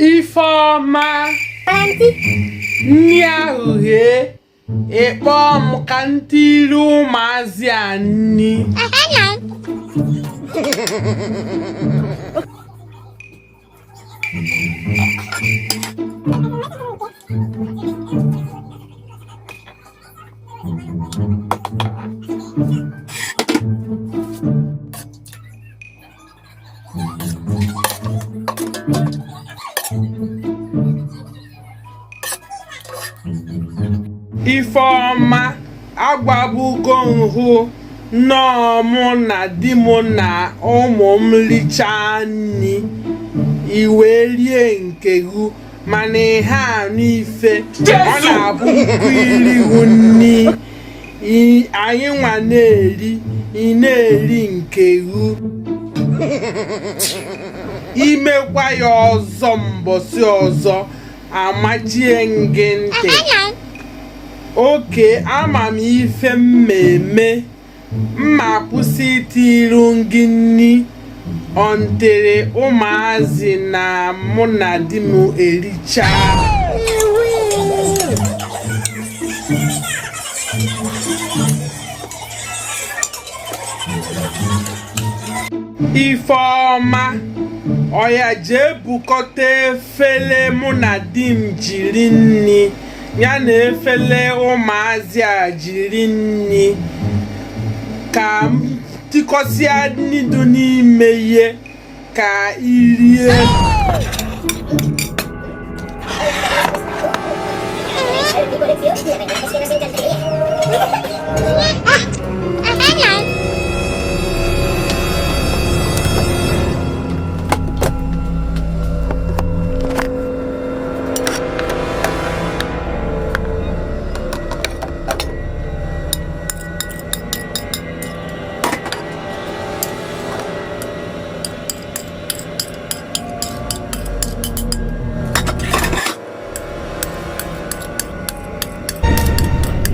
Ifeọma, nni ahụ ghee, ị kpọọ m ka m tiri ụmụazị a nni. Ifeọma, agwabugo m hụ na ọ mụ na di m na ụmụ m lichaa nni, i wee rie nke gụ, mana ị ha anụ ife ọ na-abụ nkụ irihu nni anyị nwa na-eri, ị na-eri nke gụ. I mekwa ya ọzọ mbọsị ọzọ, amachie m gị ntị. Okay, ama m ife m ma-eme. M ma-akwụsị itiru gị nni until ụmụazị na mụ na di m erichaa. Ifeọma, ọya jee bukọta efele mụ na di m jiri nni ya na efele ụmụazị a jiri nni ka m tikọsịa nni dị n'ime ihe ka i rie.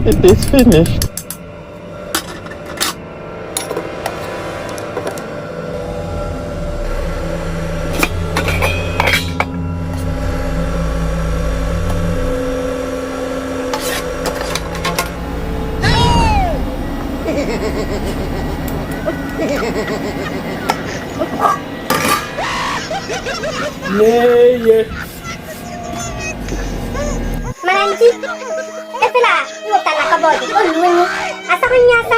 It is finished. N'eye. Mana nti, efere a i wepụtara na cupboard, o ruru unyi, asaghị nye asa,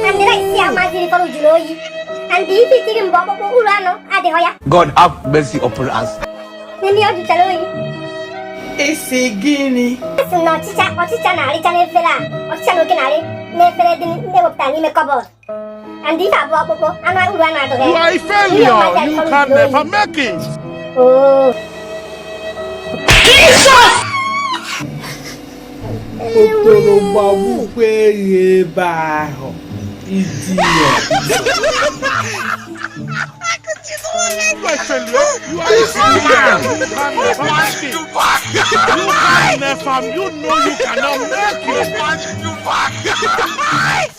and rice a ụmụazị rifọrọ jụrụ oyi, and ife i tiri m bụ ọkpụkpụ uru anụ adịghị ya. God have mercy upon us. Nne ọ jụchara oyi. Ị sị gịnị? Asị na ọchịcha ọchịcha na-arịcha n'efere a, ọchịcha na oke na-arị n'efere dị e wepụtara n'ime cupboard. And ife a bụ ọkpụkpụ anụ uru anụ adịghị. You are a failure. You can never make it. Oh. Jesus! Otoro gbagbukwa eghe ebe ahụ. Idiot. You are a failure. You are a failure. You can never make it. You can never. You know you cannot make it.